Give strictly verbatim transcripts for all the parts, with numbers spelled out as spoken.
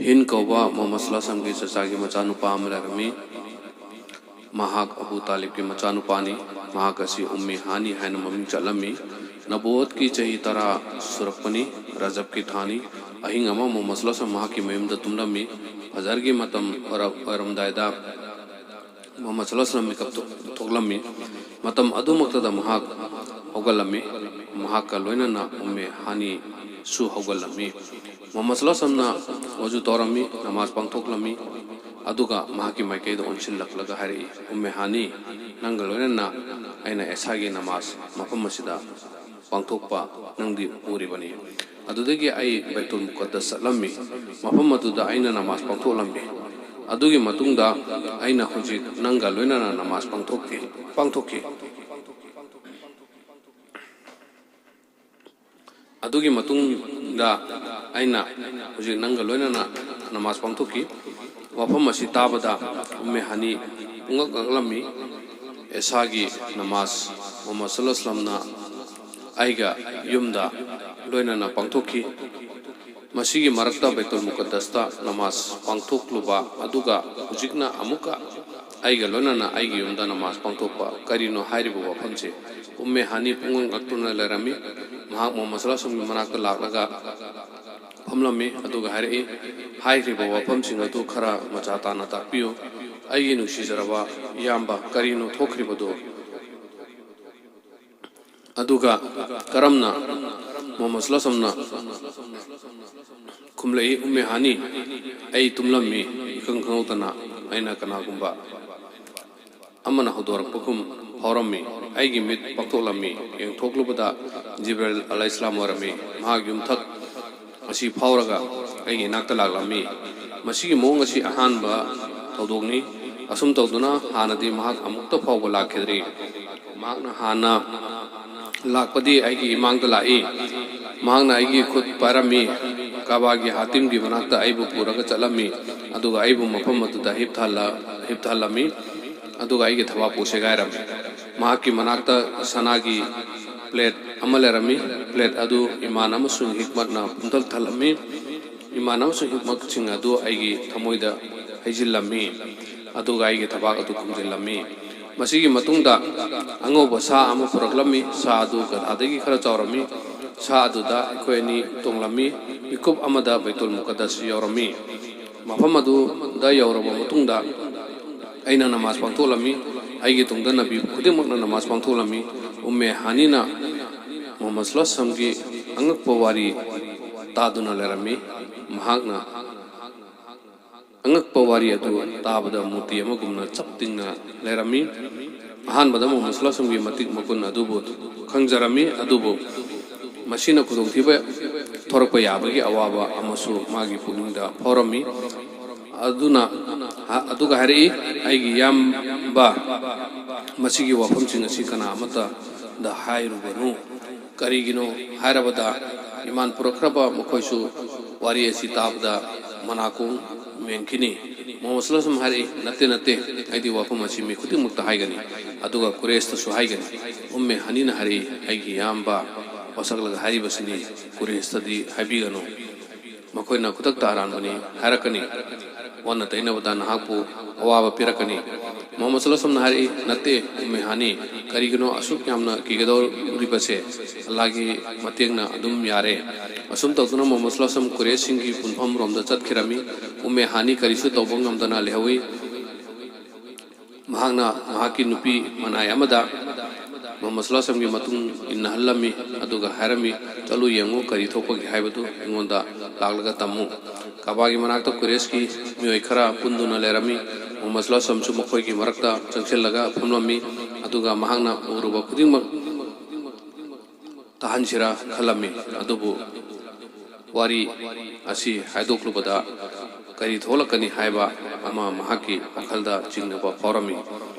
ꯍꯤꯟ ꯀꯧꯕ ꯃꯨꯍꯝꯃꯗ ꯁꯜꯂꯜꯂꯥꯍꯨ ꯑꯂꯥꯏꯍꯤ ꯋꯥꯁꯜꯂꯝꯒꯤ ꯆꯆꯥꯒꯤ ꯃꯆꯥꯅꯨꯄꯥ ꯑꯃ ꯂꯩꯔꯝꯃꯤ꯫ ꯃꯍꯥꯛ ꯑꯕꯨ ꯇꯥꯂꯤꯕꯀꯤ ꯃꯆꯥꯅꯨꯄꯥꯅꯤ꯫ ꯃꯍꯥꯛ ꯑꯁꯤ ꯎꯝꯃꯦ ꯍꯥꯅꯤ ꯍꯥꯏꯅ ꯃꯃꯤꯡ ꯆꯠꯂꯝꯃꯤ꯫ ꯅꯕꯨꯋꯠꯀꯤ ꯆꯍꯤ ꯇꯔꯥ ꯁꯨꯔꯛꯄꯅꯤ꯫ ꯔꯖꯕꯀꯤ ꯊꯥꯅꯤ꯫ ꯑꯍꯤꯡ ꯑꯃ ꯃꯨꯍꯝꯃꯗ ꯁꯜꯂꯜꯂꯥꯍꯨ ꯑꯂꯥꯏꯍꯤ ꯋꯥꯁꯜꯂꯝ ꯃꯍꯥꯛꯀꯤ ꯃꯌꯨꯝꯗ ꯇꯨꯝꯂꯝꯃꯤ꯫ ꯐꯖꯔꯒꯤ ꯃꯇꯝ ꯑꯣꯏꯔ-, ꯑꯣꯏꯔꯝꯗꯥꯏꯗ ꯃꯨꯍꯝꯃꯗ ꯁꯜꯂꯜꯂꯥꯍꯨ ꯑꯂꯥꯏꯍꯤ ꯋꯥꯁꯜꯂꯝ ꯃꯤꯀꯞ ꯊꯣꯛ-, ꯊꯣꯛꯂꯝꯃꯤ꯫ ꯃꯇꯝ ꯑꯗꯨꯃꯛꯇꯗ ꯃꯍꯥꯛ ꯍꯧꯒꯠꯂꯝꯃꯤ꯫ ꯃꯍꯥꯛꯀ ꯂꯣꯏꯅꯅ ꯎꯝꯃꯦ ꯍꯥꯅꯤꯁꯨ ꯍꯧꯒꯠꯂꯝꯃꯤ꯫ ꯃꯨꯍꯝꯃꯗ ꯁꯜꯂꯜꯂꯥꯍꯨ ꯑꯂꯥꯏꯍꯤ ꯋꯥꯁꯜꯂꯝꯅ ꯋꯖꯨ ꯇꯧꯔꯝꯃꯤ, ꯅꯃꯥꯖ ꯄꯥꯡꯊꯣꯛꯂꯝꯃꯤ꯫ ꯑꯗꯨꯒ ꯃꯍꯥꯛꯀꯤ ꯃꯥꯏꯀꯩꯗ ꯑꯣꯟꯁꯤꯜꯂꯛꯂꯒ ꯍꯥꯏꯔꯛꯏ, "ꯎꯝꯃꯦ ꯍꯥꯅꯤ, ꯅꯪꯒ ꯂꯣꯏꯅꯅ ꯑꯩꯅ ꯏꯁꯥꯒꯤ ꯅꯃꯥꯖ ꯃꯐꯝ ꯑꯁꯤꯗ ꯄꯥꯡꯊꯣꯛꯄ ꯅꯪꯗꯤ ꯎꯔꯤꯕꯅꯤ꯫ ꯑꯗꯨꯗꯒꯤ ꯑꯩ ꯕꯩꯇꯨꯜ ꯃꯨꯀꯠꯇꯁ ꯆꯠꯂꯝꯃꯤ꯫ ꯃꯐꯝ ꯑꯗꯨꯗ ꯑꯩꯅ ꯅꯃꯥꯖ ꯄꯥꯡꯊꯣꯛꯂꯝꯃꯤ꯫ ꯑꯗꯨꯒꯤ ꯃꯇꯨꯡꯗ ꯑꯩꯅ ꯍꯧꯖꯤꯛ ꯅꯪꯒ ꯂꯣꯏꯅꯅ ꯅꯃꯥꯖ ꯄꯥꯡꯊꯣꯛꯈꯤ, ꯄꯥꯡꯊꯣꯛꯈꯤ꯫ ꯑꯗꯨꯒꯤ ꯃꯇꯨꯡꯗ ꯑꯩꯅ ꯍꯧꯖꯤꯛ ꯅꯪꯒ ꯂꯣꯏꯅꯅ ꯅꯃꯥꯖ ꯄꯥꯡꯊꯣꯛꯈꯤ꯫" ꯋꯥꯐꯝ ꯑꯁꯤ ꯇꯥꯕꯗ ꯎꯝꯃꯦ ꯍꯥꯅꯤ ꯄꯨꯡꯉꯛ ꯉꯛꯂꯝꯃꯤ꯫ "ꯏꯁꯥꯒꯤ ꯅꯃꯥꯖ ꯃꯨꯍꯝꯃꯗ ꯁꯜꯂꯜꯂꯥꯍꯨ ꯑꯂꯥꯏꯍꯤ ꯋꯥꯁꯜꯂꯝꯅ ꯑꯩꯒ ꯌꯨꯝꯗ ꯂꯣꯏꯅꯅ ꯄꯥꯡꯊꯣꯛꯈꯤ꯫ ꯃꯁꯤꯒꯤ ꯃꯔꯛꯇ ꯕꯩꯇꯨꯜ ꯃꯨꯀꯠꯇꯁꯇ ꯅꯃꯥꯖ ꯄꯥꯡꯊꯣꯛꯂꯨꯕ ꯑꯗꯨꯒ ꯍꯧꯖꯤꯛꯅ ꯑꯃꯨꯛꯀ ꯑꯩꯒ ꯂꯣꯏꯅꯅ ꯑꯩꯒꯤ ꯌꯨꯝꯗ ꯅꯃꯥꯖ ꯄꯥꯡꯊꯣꯛꯄ, ꯀꯔꯤꯅꯣ ꯍꯥꯏꯔꯤꯕ ꯋꯥꯐꯝꯁꯦ?" ꯎꯝꯃꯦ ꯍꯥꯅꯤ ꯄꯨꯡꯉꯛ ꯉꯛꯇꯨꯅ ꯂꯩꯔꯝꯃꯤ꯫ ꯃꯍꯥꯛ ꯃꯨꯍꯝꯃꯗ ꯁꯜꯂꯜꯂꯥꯍꯨ ꯑꯂꯥꯏꯍꯤ ꯋꯥꯁꯜꯂꯝꯒꯤ ꯃꯅꯥꯛꯇ ꯂꯥꯛꯂꯒ ꯐꯝꯂꯝꯃꯤ꯫ ꯑꯗꯨꯒ ꯍꯥꯏꯔꯛꯏ, "ꯍꯥꯏꯈ꯭ꯔꯤꯕ ꯋꯥꯐꯝꯁꯤꯡ ꯑꯗꯨ ꯈꯔ ꯃꯆꯥ ꯇꯥꯅ ꯇꯥꯛꯄꯤꯌꯨ꯫ ꯑꯩꯒꯤ ꯅꯨꯡꯁꯤꯖꯔꯕ ꯏꯌꯥꯝꯕ, ꯀꯔꯤꯅꯣ ꯊꯣꯛꯈ꯭ꯔꯤꯕꯗꯨ?" ꯑꯗꯨꯒ ꯀꯔꯝꯅ ꯃꯨꯍꯝꯃꯗ ꯁꯜꯂꯜꯂꯥꯍꯨ ꯑꯂꯥꯏꯍꯤ ꯋꯥꯁꯜꯂꯝꯅ ꯈꯨꯝꯂꯛꯏ, "ꯎꯝꯃꯦ ꯍꯥꯅꯤ, ꯑꯩ ꯇꯨꯝꯂꯝꯃꯤ, ꯏꯈꯪ ꯈꯪꯍꯧꯗꯅ ꯑꯩꯅ ꯀꯅꯥꯒꯨꯝꯕ ꯑꯃꯅ ꯍꯧꯗꯣꯔꯛꯄꯒꯨꯝ ꯐꯥꯎꯔꯝꯃꯤ꯫ ꯑꯩꯒꯤ ꯃꯤꯠ ꯄꯥꯡꯊꯣꯛꯂꯝꯃꯤ꯫ ꯌꯦꯡꯊꯣꯛꯂꯨꯕꯗ ꯖꯤꯕ꯭ꯔꯥꯏꯜ ꯑꯂꯩꯍꯤꯁꯁꯂꯥꯝ ꯑꯣꯏꯔꯝꯃꯤ꯫ ꯃꯍꯥꯛ ꯌꯨꯝꯊꯛ ꯑꯁꯤ ꯐꯥꯎꯔꯒ ꯑꯩꯒꯤ ꯏꯅꯥꯛꯇ ꯂꯥꯛꯂꯝꯃꯤ꯫ ꯃꯁꯤꯒꯤ ꯃꯑꯣꯡ ꯑꯁꯤ ꯑꯍꯥꯟꯕ ꯊꯧꯗꯣꯛꯅꯤ꯫ ꯑꯁꯨꯝ ꯇꯧꯗꯨꯅ ꯍꯥꯟꯅꯗꯤ ꯃꯍꯥꯛ ꯑꯃꯨꯛꯇ ꯐꯥꯎꯕ ꯂꯥꯛꯈꯤꯗ꯭ꯔꯤ꯫ ꯃꯍꯥꯛꯅ ꯍꯥꯟꯅ ꯂꯥꯛꯄꯗꯤ ꯑꯩꯒꯤ ꯏꯃꯥꯡꯗ ꯂꯥꯛꯏ꯫ ꯃꯍꯥꯛꯅ ꯑꯩꯒꯤ ꯈꯨꯠ ꯄꯥꯏꯔꯝꯃꯤ꯫ ꯀꯥꯕꯥꯒꯤ ꯍꯥꯇꯤꯝꯒꯤ ꯃꯅꯥꯛꯇ ꯑꯩꯕꯨ ꯄꯨꯔꯒ ꯆꯠꯂꯝꯃꯤ꯫ ꯑꯗꯨꯒ ꯑꯩꯕꯨ ꯃꯐꯝ ꯑꯗꯨꯗ ꯍꯤꯞꯊꯍꯜꯂ-, ꯍꯤꯞꯊꯍꯜꯂꯝꯃꯤ꯫ ꯑꯗꯨꯒ ꯑꯩꯒꯤ ꯊꯕꯥꯛꯄꯨ ꯁꯦꯒꯥꯏꯔꯝꯃꯤ꯫ ꯃꯍꯥꯛꯀꯤ ꯃꯅꯥꯛꯇ ꯁꯅꯥꯒꯤ ꯄ꯭ꯂꯦꯠ ꯑꯃ ꯂꯩꯔꯝꯃꯤ꯫ ꯄ꯭ꯂꯦꯠ ꯑꯗꯨ ꯏꯃꯥꯟ ꯑꯃꯁꯨꯡ ꯍꯤꯛꯃꯠꯅ ꯄꯨꯝꯊꯜ ꯊꯜꯂꯝꯃꯤ꯫ ꯏꯃꯥꯟꯅꯕꯁꯤꯡ ꯑꯗꯨ ꯑꯩꯒꯤ ꯊꯃꯣꯏꯗ ꯍꯩꯖꯤꯜꯂꯝꯃꯤ, ꯑꯗꯨꯒ ꯑꯩꯒꯤ ꯊꯕꯥꯛ ꯑꯗꯨ ꯈꯨꯝꯖꯤꯜꯂꯝꯃꯤ꯫ ꯃꯁꯤꯒꯤ ꯃꯇꯨꯡꯗ ꯑꯉꯧꯕ ꯁꯥ ꯑꯃ ꯄꯨꯔꯛꯂꯝꯃꯤ꯫ ꯁꯥ ꯑꯗꯨ ꯒꯙꯥꯗꯒꯤ ꯈꯔ ꯆꯥꯎꯔꯝꯃꯤ꯫ ꯁꯥ ꯑꯗꯨꯗ ꯑꯩꯈꯣꯏ ꯑꯅꯤ ꯇꯣꯡꯂꯝꯃꯤ꯫ ꯃꯤꯀꯨꯞ ꯑꯃꯗ ꯕꯩꯇꯨꯜ ꯃꯨꯀꯗꯁ ꯌꯧꯔꯝꯃꯤ꯫ ꯃꯐꯝ ꯑꯗꯨꯗ ꯌꯧꯔꯕ ꯃꯇꯨꯡꯗ ꯑꯩꯅ ꯅꯃꯥꯖ ꯄꯥꯡꯊꯣꯛꯂꯝꯃꯤ꯫ ꯑꯩꯒꯤ ꯇꯨꯡꯗ ꯅꯕꯤ ꯈꯨꯗꯤꯡꯃꯛꯅ ꯅꯃꯥꯖ ꯄꯥꯡꯊꯣꯛꯂꯝꯃꯤ꯫ ꯎꯝꯃꯦ ꯍꯥꯅꯤꯅ ꯃꯨꯍꯝꯃꯗ ꯁꯜꯂꯜꯂꯥꯍꯨ ꯑꯂꯥꯏꯍꯤ ꯋꯥꯁꯜꯂꯝꯒꯤ ꯑꯉꯛꯄ ꯋꯥꯔꯤ ꯇꯥꯗꯨꯅ ꯂꯩꯔꯝꯃꯤ꯫ ꯃꯍꯥꯛꯅ ꯑꯉꯛꯄ ꯋꯥꯔꯤ ꯑꯗꯨ ꯇꯥꯕꯗ ꯃꯨꯔꯇꯤ ꯑꯃꯒꯨꯝꯅ ꯆꯞ ꯇꯤꯡꯅ ꯂꯩꯔꯝꯃꯤ꯫ ꯑꯍꯥꯟꯕꯗ ꯃꯨꯍꯝꯃꯗ ꯁꯜꯂꯜꯂꯥꯍꯨ ꯑꯂꯥꯏꯍꯤ ꯋꯥꯁꯜꯂꯝꯒꯤ ꯃꯇꯤꯛ ꯃꯒꯨꯟ ꯑꯗꯨꯕꯨ ꯈꯪꯖꯔꯝꯃꯤ, ꯑꯗꯨꯕꯨ ꯃꯁꯤꯅ ꯈꯨꯗꯣꯡꯊꯤꯕ ꯊꯣꯔꯛꯄ ꯌꯥꯕꯒꯤ ꯑꯋꯥꯕ ꯑꯃꯁꯨ ꯃꯥꯒꯤ ꯄꯨꯛꯅꯤꯡꯗ ꯐꯥꯎꯔꯝꯃꯤ꯫ ꯑꯗꯨꯅ, ꯑꯗꯨꯒ ꯍꯥꯏꯔꯛꯏ, "ꯑꯩꯒꯤ ꯏꯌꯥꯝꯕ, ꯃꯁꯤꯒꯤ ꯋꯥꯐꯝꯁꯤꯡ ꯑꯁꯤ ꯀꯅꯥ ꯑꯃꯠꯇꯗ ꯍꯥꯏꯔꯨꯒꯅꯨ꯫ ꯀꯔꯤꯒꯤꯅꯣ ꯍꯥꯏꯔꯕꯗ, ꯏꯃꯥꯟ ꯄꯨꯔꯛꯈ꯭ꯔꯕ ꯃꯈꯣꯏꯁꯨ ꯋꯥꯔꯤ ꯑꯁꯤ ꯇꯥꯕꯗ ꯃꯅꯥꯀꯣꯡ ꯃꯦꯟꯈꯤꯅꯤ꯫" ꯃꯨꯍꯝꯃꯗ ꯁꯜꯂꯜꯂꯥꯍꯨ ꯑꯂꯥꯏꯍꯤ ꯋꯥꯁꯜꯂꯝ ꯍꯥꯏꯔꯛꯏ, "ꯅꯠꯇꯦ, ꯅꯠꯇꯦ, ꯑꯩꯗꯤ ꯋꯥꯐꯝ ꯑꯁꯤ ꯃꯤ ꯈꯨꯗꯤꯡꯃꯛꯇ ꯍꯥꯏꯒꯅꯤ, ꯑꯗꯨꯒ ꯀꯨꯔꯦꯁꯇꯁꯨ ꯍꯥꯏꯒꯅꯤ꯫" ꯎꯝꯃꯦ ꯍꯥꯅꯤꯅ ꯍꯥꯏꯔꯛꯏ, "ꯑꯩꯒꯤ ꯏꯌꯥꯝꯕ, ꯋꯥꯁꯛꯂꯒ ꯍꯥꯏꯔꯤꯕꯁꯤꯅꯤ, ꯀꯨꯔꯦꯁꯇꯗꯤ ꯍꯥꯏꯕꯤꯒꯅꯨ꯫ ꯃꯈꯣꯏꯅ ꯈꯨꯗꯛꯇ ꯑꯔꯥꯟꯕꯅꯤ ꯍꯥꯏꯔꯛꯀꯅꯤ꯫ ꯑꯣꯟꯅ ꯇꯩꯅꯕꯗ ꯅꯍꯥꯛꯄꯨ ꯑꯋꯥꯕ ꯄꯤꯔꯛꯀꯅꯤ꯫" ꯃꯨꯍꯝꯃꯗ ꯁꯜꯂꯜꯂꯥꯍꯨ ꯑꯂꯥꯏꯍꯤ ꯋꯥꯁꯜꯂꯝꯅ ꯍꯥꯏꯔꯛꯏ, "ꯅꯠꯇꯦ, ꯎꯝꯃꯦ ꯍꯥꯅꯤ, ꯀꯔꯤꯒꯤꯅꯣ ꯑꯁꯨꯛ ꯌꯥꯝꯅ ꯀꯤꯒꯗꯧꯔꯤꯕꯁꯦ? ꯑꯜꯂꯥꯍꯒꯤ ꯃꯇꯦꯡꯅ ꯑꯗꯨꯝ ꯌꯥꯔꯦ꯫" ꯑꯁꯨꯝ ꯇꯧꯗꯨꯅ ꯃꯨꯍꯝꯃꯗ ꯁꯜꯂꯜꯂꯥꯍꯨ ꯑꯂꯥꯏꯍꯤ ꯋꯥꯁꯜꯂꯝ ꯀꯨꯔꯦꯁꯁꯤꯡꯒꯤ ꯄꯨꯟꯐꯝꯔꯣꯝꯗ ꯆꯠꯈꯤꯔꯝꯃꯤ꯫ ꯎꯝꯃꯦ ꯍꯥꯅꯤ ꯀꯔꯤꯁꯨ ꯇꯧꯕ ꯉꯝꯗꯅ ꯂꯩꯍꯧꯏ꯫ ꯃꯍꯥꯛꯅ ꯃꯍꯥꯛꯀꯤ ꯅꯨꯄꯤ ꯃꯅꯥꯏ ꯑꯃꯗ ꯃꯨꯍꯝꯃꯗ ꯁꯜꯂꯜꯂꯥꯍꯨ ꯑꯂꯥꯏꯍꯤ ꯋꯥꯁꯜꯂꯝꯒꯤ ꯃꯇꯨꯡ ꯏꯟꯅꯍꯜꯂꯝꯃꯤ, ꯑꯗꯨꯒ ꯍꯥꯏꯔꯝꯃꯤ, "ꯆꯠꯂꯨ ꯌꯦꯡꯉꯨ, ꯀꯔꯤ ꯊꯣꯛꯄꯒꯦ ꯍꯥꯏꯕꯗꯨ ꯑꯩꯉꯣꯟꯗ ꯂꯥꯛꯂꯒ ꯇꯝꯃꯨ꯫" ꯀꯥꯕꯥꯒꯤ ꯃꯅꯥꯛꯇ ꯀꯨꯔꯦꯁꯀꯤ ꯃꯤꯑꯣꯏ ꯈꯔ ꯄꯨꯟꯗꯨꯅ ꯂꯩꯔꯝꯃꯤ꯫ ꯃꯨꯍꯝꯃꯗ ꯁꯜꯂꯜꯂꯥꯍꯨ ꯑꯂꯥꯏꯍꯤ ꯋꯥꯁꯜꯂꯝꯁꯨ ꯃꯈꯣꯏꯒꯤ ꯃꯔꯛꯇ ꯆꯪꯁꯤꯜꯂꯒ ꯐꯝꯂꯝꯃꯤ, ꯑꯗꯨꯒ ꯃꯍꯥꯛꯅ ꯎꯔꯨꯕ ꯈꯨꯗꯤꯡꯃꯛ ꯇꯥꯍꯟꯁꯤꯔꯥ ꯈꯜꯂꯝꯃꯤ, ꯑꯗꯨꯕꯨ ꯋꯥꯔꯤ ꯑꯁꯤ ꯍꯥꯏꯗꯣꯛꯂꯨꯕꯗ ꯀꯔꯤ ꯊꯣꯛꯂꯛꯀꯅꯤ ꯍꯥꯏꯕ ꯑꯃ ꯃꯍꯥꯛꯀꯤ ꯋꯥꯈꯜꯗ ꯆꯤꯡꯅꯕ ꯐꯥꯎꯔꯝꯃꯤ꯫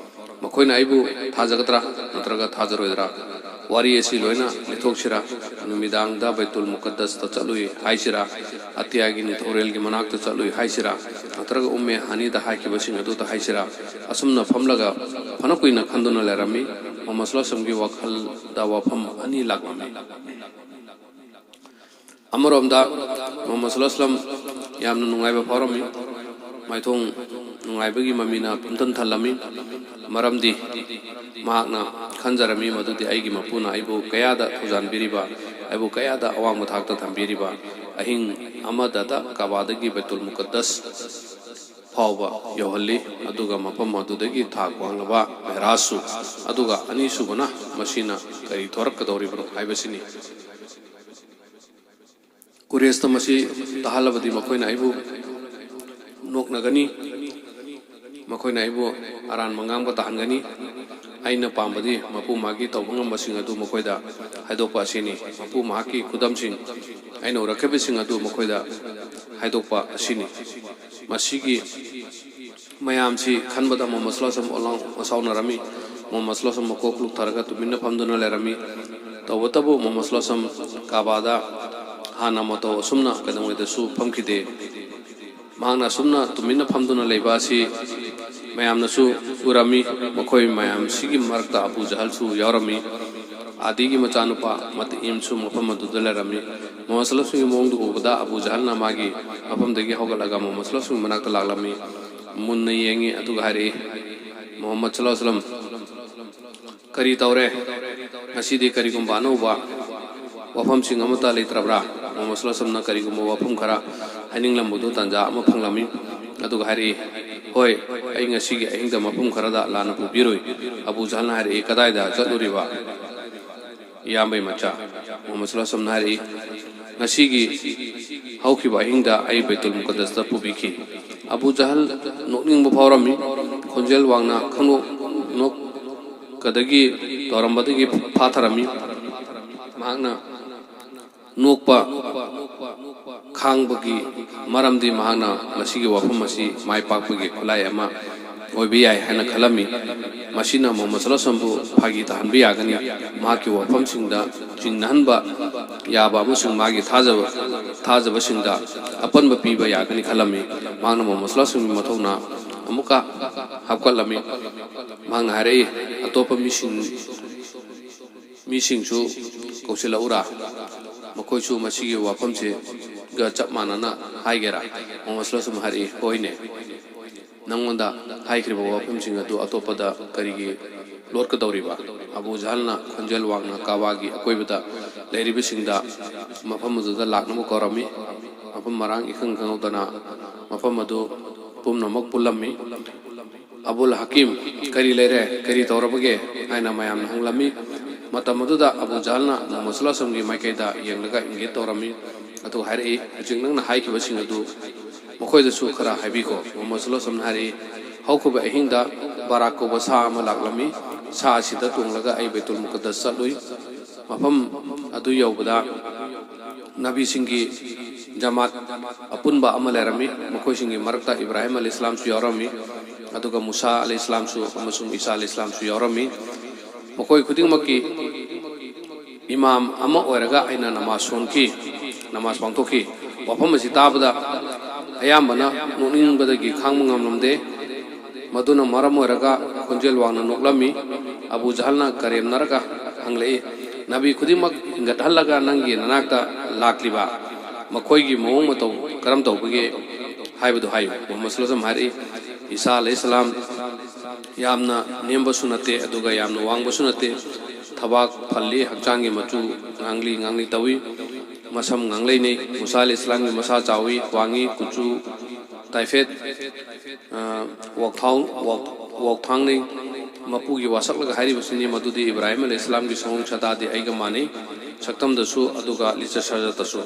ꯃꯈꯣꯏꯅ ꯑꯩꯕꯨ ꯊꯥꯖꯒꯗ꯭ꯔꯥ ꯅꯠꯇ꯭ꯔꯒ ꯊꯥꯖꯔꯣꯏꯗ꯭ꯔꯥ? ꯋꯥꯔꯤ ꯑꯁꯤ ꯂꯣꯏꯅ ꯂꯤꯊꯣꯛꯁꯤꯔꯥ? ꯅꯨꯃꯤꯗꯥꯡꯗ ꯕꯩꯇꯨꯜ ꯃꯨꯀꯗꯁꯇ ꯆꯠꯂꯨꯏ ꯍꯥꯏꯁꯤꯔꯥ? ꯑꯇꯤꯌꯥꯒꯤ ꯅꯤꯡꯊꯧꯔꯦꯜꯒꯤ ꯃꯅꯥꯛꯇ ꯆꯠꯂꯨꯏ ꯍꯥꯏꯁꯤꯔꯥ? ꯅꯠꯇ꯭ꯔꯒ ꯎꯝꯃꯦ ꯍꯥꯅꯤꯗ ꯍꯥꯏꯈꯤꯕꯁꯤꯡ ꯑꯗꯨꯗ ꯍꯥꯏꯁꯤꯔꯥ? ꯑꯁꯨꯝꯅ ꯐꯝꯂꯒ ꯐꯅ ꯀꯨꯏꯅ ꯈꯟꯗꯨꯅ ꯂꯩꯔꯝꯃꯤ꯫ ꯃꯨꯍꯝꯃꯗ ꯁꯜꯂꯜꯂꯥꯍꯨ ꯑꯂꯥꯏꯍꯤ ꯋꯥꯁꯜꯂꯝꯒꯤ ꯋꯥꯈꯜꯗ ꯋꯥꯐꯝ ꯑꯅꯤ ꯂꯥꯛꯂꯝꯃꯤ꯫ ꯑꯃꯔꯣꯝꯗ ꯃꯨꯍꯝꯃꯗ ꯁꯜꯂꯜꯂꯥꯍꯨ ꯑꯂꯥꯏꯍꯤ ꯋꯥꯁꯜꯂꯝ ꯌꯥꯝꯅ ꯅꯨꯡꯉꯥꯏꯕ ꯐꯥꯎꯔꯝꯃꯤ꯫ ꯃꯥꯏꯊꯣꯡ ꯅꯨꯡꯉꯥꯏꯕꯒꯤ ꯃꯃꯤꯅ ꯄꯨꯝꯊꯟ ꯊꯜꯂꯝꯃꯤ꯫ ꯃꯔꯝꯗꯤ ꯃꯍꯥꯛꯅ ꯈꯟꯖꯔꯝꯃꯤ ꯃꯗꯨꯗꯤ ꯑꯩꯒꯤ ꯃꯄꯨꯅ ꯑꯩꯕꯨ ꯀꯌꯥꯗ ꯊꯧꯖꯥꯟꯕꯤꯔꯤꯕ, ꯑꯩꯕꯨ ꯀꯌꯥꯗ ꯑꯋꯥꯡꯕ ꯊꯥꯛꯇ ꯊꯝꯕꯤꯔꯤꯕ, ꯑꯍꯤꯡ ꯑꯃꯗꯇ ꯀꯥꯕꯥꯗꯒꯤ ꯕꯩꯇꯨꯜ ꯃꯨꯀꯠꯗꯁ ꯐꯥꯎꯕ ꯌꯧꯍꯜꯂꯤ, ꯑꯗꯨꯒ ꯃꯐꯝ ꯑꯗꯨꯗꯒꯤ ꯊꯥꯛ ꯋꯥꯡꯂꯕ ꯃꯦꯔꯥꯖꯁꯨ, ꯑꯗꯨꯒ ꯑꯅꯤꯁꯨꯕꯅ ꯃꯁꯤꯅ ꯀꯔꯤ ꯊꯣꯔꯛꯀꯗꯧꯔꯤꯕꯅꯣ ꯍꯥꯏꯕꯁꯤꯅꯤ꯫ ꯀꯨꯔꯦꯁꯇ ꯃꯁꯤ ꯇꯥꯍꯜꯂꯕꯗꯤ ꯃꯈꯣꯏꯅ ꯑꯩꯕꯨ ꯅꯣꯛꯅꯒꯅꯤ, ꯃꯈꯣꯏꯅ ꯑꯩꯕꯨ ꯑꯔꯥꯟꯕ ꯉꯥꯡꯕ ꯇꯥꯍꯟꯒꯅꯤ꯫ ꯑꯩꯅ ꯄꯥꯝꯕꯗꯤ ꯃꯄꯨ ꯃꯥꯒꯤ ꯇꯧꯕ ꯉꯝꯕꯁꯤꯡ ꯑꯗꯨ ꯃꯈꯣꯏꯗ ꯍꯥꯏꯗꯣꯛꯄ ꯑꯁꯤꯅꯤ꯫ ꯃꯄꯨ ꯃꯍꯥꯛꯀꯤ ꯈꯨꯗꯝꯁꯤꯡ ꯑꯩꯅ ꯎꯔꯛꯈꯤꯕꯁꯤꯡ ꯑꯗꯨ ꯃꯈꯣꯏꯗ ꯍꯥꯏꯗꯣꯛꯄ ꯑꯁꯤꯅꯤ꯫ ꯃꯁꯤꯒꯤ ꯃꯌꯥꯝꯁꯤ ꯈꯟꯕꯗ ꯃꯨꯍꯝꯃꯗ ꯁꯜꯂꯜꯂꯥꯍꯨ ꯑꯂꯥꯏꯍꯤ ꯋꯥꯁꯜꯂꯝ ꯑꯣꯂꯥꯡ ꯑꯣꯁꯥꯎꯅꯔꯝꯃꯤ꯫ ꯃꯨꯍꯝꯃꯗ ꯁꯜꯂꯜꯂꯥꯍꯨ ꯑꯂꯥꯏꯍꯤ ꯋꯥꯁꯜꯂꯝ ꯃꯀꯣꯛ ꯂꯨꯛꯊꯔꯒ ꯇꯨꯃꯤꯟꯅ ꯐꯝꯗꯨꯅ ꯂꯩꯔꯝꯃꯤ꯫ ꯇꯧꯕꯇꯕꯨ ꯃꯨꯍꯝꯃꯗ ꯁꯜꯂꯜꯂꯥꯍꯨ ꯑꯂꯥꯏꯍꯤ ꯋꯥꯁꯜꯂꯝ ꯀꯥꯕꯥꯗ ꯍꯥꯟꯅ ꯃꯇꯧ ꯑꯁꯨꯝꯅ ꯀꯩꯗꯧꯉꯩꯗꯁꯨ ꯐꯝꯈꯤꯗꯦ꯫ ꯃꯍꯥꯛꯅ ꯑꯁꯨꯝꯅ ꯇꯨꯃꯤꯟꯅ ꯐꯝꯗꯨꯅ ꯂꯩꯕ ꯑꯁꯤ ꯃꯌꯥꯝꯅꯁꯨ ꯎꯔꯝꯃꯤ꯫ ꯃꯈꯣꯏ ꯃꯌꯥꯝꯁꯤꯒꯤ ꯃꯔꯛꯇ ꯑꯕꯨ ꯖꯍꯜꯁꯨ ꯌꯥꯎꯔꯝꯃꯤ꯫ ꯑꯥꯗꯤꯒꯤ ꯃꯆꯥꯅꯨꯄꯥ ꯃꯇꯏꯝꯁꯨ ꯃꯐꯝ ꯑꯗꯨꯗ ꯂꯩꯔꯝꯃꯤ꯫ ꯃꯨꯍꯝꯃꯗ ꯁꯜꯂꯜꯂꯥꯍꯨ ꯑꯂꯥꯏꯍꯤ ꯋꯥꯁꯜꯂꯝꯒꯤ ꯃꯑꯣꯡꯗꯨ ꯎꯕꯗ ꯑꯕꯨ ꯖꯍꯜꯅ ꯃꯥꯒꯤ ꯃꯐꯝꯗꯒꯤ ꯍꯧꯒꯠꯂꯒ ꯃꯨꯍꯝꯃꯗ ꯁꯜꯂꯜꯂꯥꯍꯨ ꯑꯂꯥꯏꯍꯤ ꯋꯥꯁꯜꯂꯝꯒꯤ ꯃꯅꯥꯛꯇ ꯂꯥꯛꯂꯝꯃꯤ꯫ ꯃꯨꯟꯅ ꯌꯦꯡꯉꯤ, ꯑꯗꯨꯒ ꯍꯥꯏꯔꯛꯏ, "ꯃꯨꯍꯝꯃꯗ ꯁꯜꯂꯜꯂꯥꯍꯨ ꯑꯂꯥꯏꯍꯤ ꯋꯥꯁꯜꯂꯝ, ꯀꯔꯤ ꯇꯧꯔꯦ? ꯉꯁꯤꯗꯤ ꯀꯔꯤꯒꯨꯝꯕ ꯑꯅꯧꯕ ꯋꯥꯐꯝꯁꯤꯡ ꯑꯃꯠꯇ ꯂꯩꯇ꯭ꯔꯕ꯭ꯔꯥ?" ꯃꯨꯍꯝꯃꯗ ꯁꯜꯂꯜꯂꯥꯍꯨ ꯑꯂꯥꯏꯍꯤ ꯋꯥꯁꯜꯂꯝꯅ ꯀꯔꯤꯒꯨꯝꯕ ꯋꯥꯐꯝ ꯈꯔ ꯍꯥꯏꯅꯤꯡꯂꯝꯕꯗꯨ ꯇꯥꯟꯖꯥ ꯑꯃ ꯐꯪꯂꯝꯃꯤ꯫ ꯑꯗꯨꯒ ꯍꯥꯏꯔꯛꯏ, "ꯍꯣꯏ, ꯑꯩ ꯉꯁꯤꯒꯤ ꯑꯍꯤꯡꯗ ꯃꯐꯝ ꯈꯔꯗ ꯂꯥꯟꯅ ꯄꯨꯕꯤꯔꯨꯏ꯫" ꯑꯕꯨ ꯖꯍꯜꯅ ꯍꯥꯏꯔꯛꯏ, "ꯀꯗꯥꯏꯗ ꯆꯠꯂꯨꯔꯤꯕ?" ꯏꯌꯥꯝꯕꯩ ꯃꯆꯥ ꯃꯨꯍꯝꯃꯗ ꯁꯜꯂꯜꯂꯥꯍꯨ ꯑꯂꯥꯏꯍꯤ ꯋꯥꯁꯜꯂꯝꯅ ꯍꯥꯏꯔꯛꯏ, "ꯉꯁꯤꯒꯤ ꯍꯧꯈꯤꯕ ꯑꯍꯤꯡꯗ ꯑꯩ ꯕꯩꯇꯨꯜ ꯃꯨꯀꯗꯁꯇ ꯄꯨꯕꯤꯈꯤ꯫" ꯑꯕꯨ ꯖꯍꯜ ꯅꯣꯛꯅꯤꯡꯕ ꯐꯥꯎꯔꯝꯃꯤ꯫ ꯈꯣꯟꯖꯦꯜ ꯋꯥꯡꯅ ꯈꯪꯅꯣꯛ ꯅꯣꯛꯀꯗꯒꯤ ꯇꯧꯔꯝꯕꯗꯒꯤ ꯐꯥꯊꯔꯝꯃꯤ꯫ ꯃꯍꯥꯛꯅ ꯅꯣꯛꯄ ꯈꯥꯡꯕꯒꯤ ꯃꯔꯝꯗꯤ ꯃꯍꯥꯛꯅ ꯃꯁꯤꯒꯤ ꯋꯥꯐꯝ ꯑꯁꯤ ꯃꯥꯏ ꯄꯥꯛꯄꯒꯤ ꯈꯨꯠꯂꯥꯏ ꯑꯃ ꯑꯣꯏꯕ ꯌꯥꯏ ꯍꯥꯏꯅ ꯈꯜꯂꯝꯃꯤ꯫ ꯃꯁꯤꯅ ꯃꯨꯍꯝꯃꯗ ꯁꯜꯂꯜꯂꯥꯍꯨ ꯑꯂꯥꯏꯍꯤ ꯋꯥꯁꯜꯂꯝꯕꯨ ꯐꯥꯒꯤ ꯇꯥꯍꯟꯕ ꯌꯥꯒꯅꯤ, ꯃꯍꯥꯛꯀꯤ ꯋꯥꯐꯝꯁꯤꯡꯗ ꯆꯤꯡꯅꯍꯟꯕ ꯌꯥꯕ ꯑꯃꯁꯨꯡ ꯃꯥꯒꯤ ꯊꯥꯖꯕ, ꯊꯥꯖꯕꯁꯤꯡꯗ ꯑꯄꯟꯕ ꯄꯤꯕ ꯌꯥꯒꯅꯤ ꯈꯜꯂꯝꯃꯤ꯫ ꯃꯍꯥꯛꯅ ꯃꯨꯍꯝꯃꯗ ꯁꯜꯂꯜꯂꯥꯍꯨ ꯑꯂꯥꯏꯍꯤ ꯋꯥꯁꯜꯂꯝꯒꯤ ꯃꯊꯧꯅꯥ ꯑꯃꯨꯛꯀ ꯍꯥꯞꯀꯠꯂꯝꯃꯤ꯫ ꯃꯍꯥꯛꯅ ꯍꯥꯏꯔꯛꯏ, "ꯑꯇꯣꯞꯄ ꯃꯤꯁꯤꯡ, ꯃꯤꯁꯤꯡꯁꯨ ꯀꯧꯁꯤꯜꯂꯛꯎꯔꯥ? ꯃꯈꯣꯏꯁꯨ ꯃꯁꯤꯒꯤ ꯋꯥꯐꯝꯁꯦ ꯒ ꯆꯞ ꯃꯥꯟꯅꯅ ꯍꯥꯏꯒꯦꯔꯥ?" ꯃꯨꯍꯝꯃꯗ ꯁꯜꯂꯜꯂꯥꯍꯨ ꯑꯂꯥꯏꯍꯤ ꯋꯥꯁꯜꯂꯝ ꯍꯥꯏꯔꯛꯏ, "ꯍꯣꯏꯅꯦ, ꯅꯪꯉꯣꯟꯗ ꯍꯥꯏꯈ꯭ꯔꯤꯕ ꯋꯥꯐꯝꯁꯤꯡ ꯑꯗꯨ ꯑꯇꯣꯞꯄꯗ ꯀꯔꯤꯒꯤ ꯂꯣꯠꯀꯗꯧꯔꯤꯕ?" ꯑꯕꯨ ꯖꯍꯜꯅ ꯈꯣꯟꯖꯦꯜ ꯋꯥꯡꯅ ꯀꯥꯕꯥꯒꯤ ꯑꯀꯣꯏꯕꯗ ꯂꯩꯔꯤꯕꯁꯤꯡꯗ ꯃꯐꯝ ꯑꯗꯨꯗ ꯂꯥꯛꯅꯕ ꯀꯧꯔꯝꯃꯤ꯫ ꯃꯐꯝ ꯃꯔꯥꯡ ꯏꯈꯪ ꯈꯪꯍꯧꯗꯅ ꯃꯐꯝ ꯑꯗꯨ ꯄꯨꯝꯅꯃꯛ ꯄꯨꯜꯂꯝꯃꯤ꯫ "ꯑꯕꯨꯜ ꯍꯀꯤꯝ, ꯀꯔꯤ ꯂꯩꯔꯦ? ꯀꯔꯤ ꯇꯧꯔꯕꯒꯦ?" ꯍꯥꯏꯅ ꯃꯌꯥꯝꯅ ꯍꯪꯂꯝꯃꯤ꯫ ꯃꯇꯝ ꯑꯗꯨꯗ ꯑꯕꯨ ꯖꯍꯜꯅ ꯃꯨꯍꯝꯃꯗ ꯁꯜꯂꯜꯂꯥꯍꯨ ꯑꯂꯥꯏꯍꯤ ꯋꯥꯁꯜꯂꯝꯒꯤ ꯃꯥꯏꯀꯩꯗ ꯌꯦꯡꯂꯒ ꯏꯪꯒꯤꯠ ꯇꯧꯔꯝꯃꯤ꯫ ꯑꯗꯨꯒ ꯍꯥꯏꯔꯛꯏ, "ꯍꯧꯖꯤꯛ ꯅꯪꯅ ꯍꯥꯏꯈꯤꯕꯁꯤꯡ ꯑꯗꯨ ꯃꯈꯣꯏꯗꯁꯨ ꯈꯔ ꯍꯥꯏꯕꯤꯈꯣ꯫" ꯃꯨꯍꯝꯃꯗ ꯁꯜꯂꯜꯂꯥꯍꯨ ꯑꯂꯥꯏꯍꯤ ꯋꯥꯁꯜꯂꯝꯅ ꯍꯥꯏꯔꯛꯏ, "ꯍꯧꯈꯤꯕ ꯑꯍꯤꯡꯗ ꯕꯔꯥꯛ ꯀꯧꯕ ꯁꯥ ꯑꯃ ꯂꯥꯛꯂꯝꯃꯤ꯫ ꯁꯥ ꯑꯁꯤꯗ ꯇꯣꯡꯂꯒ ꯑꯩ ꯕꯩꯇꯨꯜ ꯃꯨꯀꯗꯁ ꯆꯠꯂꯨꯏ꯫ ꯃꯐꯝ ꯑꯗꯨ ꯌꯧꯕꯗ ꯅꯕꯤꯁꯤꯡꯒꯤ ꯖꯃꯥꯠ ꯑꯄꯨꯟꯕ ꯑꯃ ꯂꯩꯔꯝꯃꯤ꯫ ꯃꯈꯣꯏꯁꯤꯡꯒꯤ ꯃꯔꯛꯇ ꯏꯕ꯭ꯔꯥꯍꯤꯝ ꯑꯂꯩꯍꯤꯁꯂꯥꯝꯁꯨ ꯌꯥꯎꯔꯝꯃꯤ, ꯑꯗꯨꯒ ꯃꯨꯁꯥ ꯑꯂꯩꯍꯤꯁꯂꯥꯝꯁꯨ ꯑꯃꯁꯨꯡ ꯏꯁꯥ ꯑꯂꯩꯍꯤꯁꯂꯥꯝꯁꯨ ꯌꯥꯎꯔꯝꯃꯤ꯫ ꯃꯈꯣꯏ ꯈꯨꯗꯤꯡꯃꯛꯀꯤ ꯏꯃꯥꯝ ꯑꯃ ꯑꯣꯏꯔꯒ ꯑꯩꯅ ꯅꯃꯥꯖ ꯁꯣꯟꯈꯤ, ꯅꯃꯥꯖ ꯄꯥꯡꯊꯣꯛꯈꯤ꯫" ꯋꯥꯐꯝ ꯑꯁꯤ ꯇꯥꯕꯗ ꯑꯌꯥꯝꯕꯅ ꯅꯣꯛꯅꯤꯡꯕꯗꯒꯤ ꯈꯥꯡꯕ ꯉꯝꯂꯝꯗꯦ꯫ ꯃꯗꯨꯅ ꯃꯔꯝ ꯑꯣꯏꯔꯒ ꯈꯣꯟꯖꯦꯜ ꯋꯥꯡꯅ ꯅꯣꯛꯂꯝꯃꯤ꯫ ꯑꯕꯨ ꯖꯍꯜꯅ ꯀꯔꯦꯝꯅꯔꯒ ꯍꯪꯂꯛꯏ, "ꯅꯕꯤ ꯈꯨꯗꯤꯡꯃꯛ ꯍꯤꯡꯒꯠꯍꯜꯂꯒ ꯅꯪꯒꯤ ꯅꯅꯥꯛꯇ ꯂꯥꯛꯂꯤꯕ ꯃꯈꯣꯏꯒꯤ ꯃꯑꯣꯡ ꯃꯇꯧ ꯀꯔꯝ ꯇꯧꯕꯒꯦ ꯍꯥꯏꯕꯗꯨ ꯍꯥꯏꯌꯨ꯫" ꯃꯨꯍꯝꯃꯗ ꯁꯜꯂꯜꯂꯥꯍꯨ ꯑꯂꯥꯏꯍꯤ ꯋꯥꯁꯜꯂꯝ ꯍꯥꯏꯔꯛꯏ, "ꯏꯁꯥ ꯑꯂꯩꯍꯤꯁꯂꯥꯝ ꯌꯥꯝꯅ ꯅꯦꯝꯕꯁꯨ ꯅꯠꯇꯦ, ꯑꯗꯨꯒ ꯌꯥꯝꯅ ꯋꯥꯡꯕꯁꯨ ꯅꯠꯇꯦ꯫ ꯊꯕꯥꯛ ꯐꯜꯂꯤ, ꯍꯛꯆꯥꯡꯒꯤ ꯃꯆꯨ ꯉꯥꯡꯂꯤ ꯉꯥꯡꯂꯤ ꯇꯧꯏ, ꯃꯁꯝ ꯉꯥꯡꯂꯩꯅꯩ꯫ ꯃꯨꯁꯥ ꯑꯂꯩꯍꯤꯁꯂꯥꯝꯒꯤ ꯃꯁꯥ ꯆꯥꯎꯏ, ꯋꯥꯡꯏ, ꯀꯨꯆꯨ ꯇꯥꯏꯐꯦꯠ, ꯑ, ꯋꯥꯛꯊꯥꯎ-, ꯋꯥꯛ-, ꯋꯥꯎꯊꯥꯡꯅꯩ꯫ ꯃꯄꯨꯒꯤ ꯋꯥꯁꯛꯂꯒ ꯍꯥꯏꯔꯤꯕꯁꯤꯅꯤ ꯃꯗꯨꯗꯤ ꯏꯕ꯭ꯔꯥꯍꯤꯝ ꯑꯂꯩꯍꯤꯁꯂꯥꯝꯒꯤ ꯁꯑꯣꯡ ꯁꯥꯗꯥꯗꯤ ꯑꯩꯒ ꯃꯥꯟꯅꯩ, ꯁꯛꯇꯝꯗꯁꯨ ꯑꯗꯨꯒ ꯂꯤꯆꯠ ꯁꯥꯖꯠꯇꯁꯨ꯫"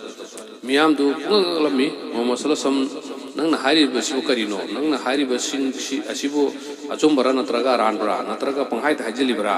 ꯃꯤꯌꯥꯝꯗꯨ ꯄꯨꯡꯉꯛ ꯉꯛꯂꯝꯃꯤ꯫ ꯃꯨꯍꯝꯃꯗ ꯁꯜꯂꯜꯂꯥꯍꯨ ꯑꯂꯥꯏꯍꯤ ꯋꯥꯁꯜꯂꯝ, "ꯅꯪꯅ ꯍꯥꯏꯔꯤꯕꯁꯤꯕꯨ ꯀꯔꯤꯅꯣ? ꯅꯪꯅ ꯍꯥꯏꯔꯤꯕꯁꯤꯡ ꯁꯤ-, ꯑꯁꯤꯕꯨ ꯑꯆꯨꯝꯕꯔꯥ ꯅꯠꯇ꯭ꯔꯒ ꯑꯔꯥꯟꯕꯔꯥ? ꯅꯠꯇ꯭ꯔꯒ ꯄꯪꯍꯥꯏꯗ ꯍꯥꯏꯖꯤꯜꯂꯤꯕꯔꯥ?"